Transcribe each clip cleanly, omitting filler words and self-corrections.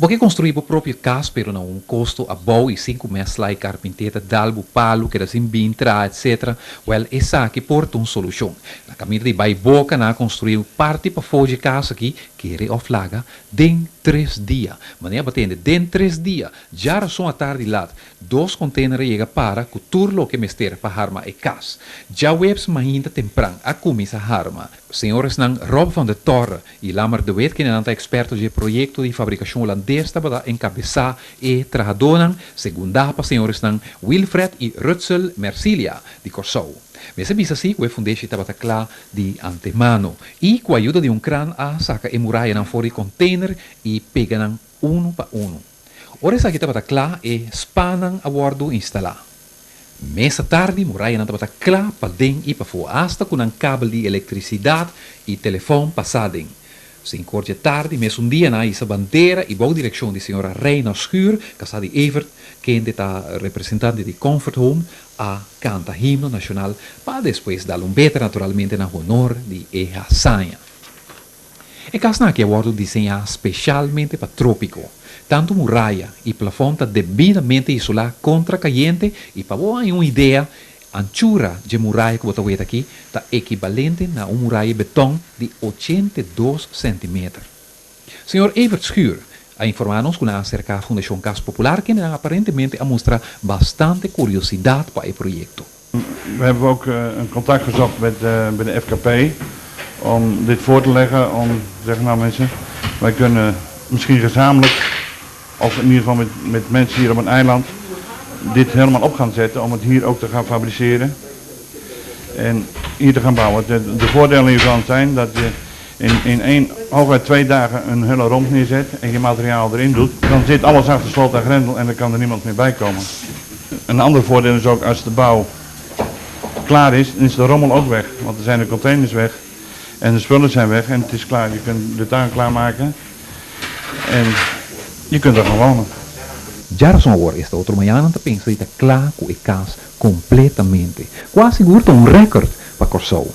Bo ke konstruí bo propio kas pero na un kosto abou i sin ku mèsla i karpinté ta dal bo palu keda sin bin traha etc. Wèl esaki por ta un solushon. Na kaminda di bai boka nan a konstruí un parti pafó dje kas aki, kere òf laga, den tres dia. Manera bo tende, den tres dia! Djarason atardi lat, Dos container a yega para cu tur loke mester pa harma e cas. Djaweps mainta tempran a cuminsa harma. Señoresnan Rob van de Torre y Lammer de Wit, kendenan ta experto dje proyecto di fabricacion Holandes tabata encabesa e trahadonan, segunda pa señoresnan Wilfred y Rutzel Mercilia di Corsou. Mester bisa si cu e fundeshi tabata cla di antemano y cu ayuda di un kran a saca e murayanan for di container y pega nan unu pa unu. Ora esaki tabata kla, e spanan a wòrdu instalá. Mesa tardi, murayanan tabata kla paden i pafó, asta ku nan kabel di elektrisidat i telefòn pasá den. Sinkor dje tardi, mesun dia nan a hisa bandera i bou direkshon di señora Reina Schuur, kasá di Evert, kende ta representante di Comfort Home, a kanta himno nashonal pa despues dal un beter naturalmente na honor di e hazaña. E kasnan aki a wòrdu diseñá speshalmente pa trópiko. Tantu muraya i plafòn ta debidamente isolá kontra kayente i pa bo haña un idea, anchura dje muraya ku bo ta weta aki ta ekibalente na un muraya betòn di 82 sèntimeter. Señor Evert Schuur a informá nos ku nan a aserká Fundashon Kas Popular kendenan aparentemente a mustra bastante kuriosidat pa e proyekto. We hebben ook een contact gezocht met met de FKP om dit voor te leggen om te zeggen nou mensen wij kunnen misschien gezamenlijk of in ieder geval met met mensen hier op een eiland dit helemaal op gaan zetten om het hier ook te gaan fabriceren en hier te gaan bouwen. De, de voordelen hiervan zijn dat je in, in één, hooguit twee dagen een hele romp neerzet en je materiaal erin doet, dan zit alles achter slot en grendel en dan kan er niemand meer bij komen. Een ander voordeel is ook als de bouw klaar is, dan is de rommel ook weg. Want er zijn de containers weg en de spullen zijn weg en het is klaar. Je kunt de tuin klaarmaken en je kunt er gaan wonen. Djarason awor esta otro mañana nan ta pensa di ta kla ku e kas kompletamente. Kua sigur ta un rèkòrt pa Kòrsou.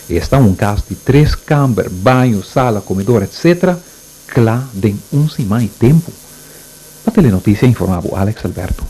Esta un kas di tres kamber, baño, sala, komedor etc. Kla den un siman i tempu. Pa Telenotisia informa bo Alex Alberto.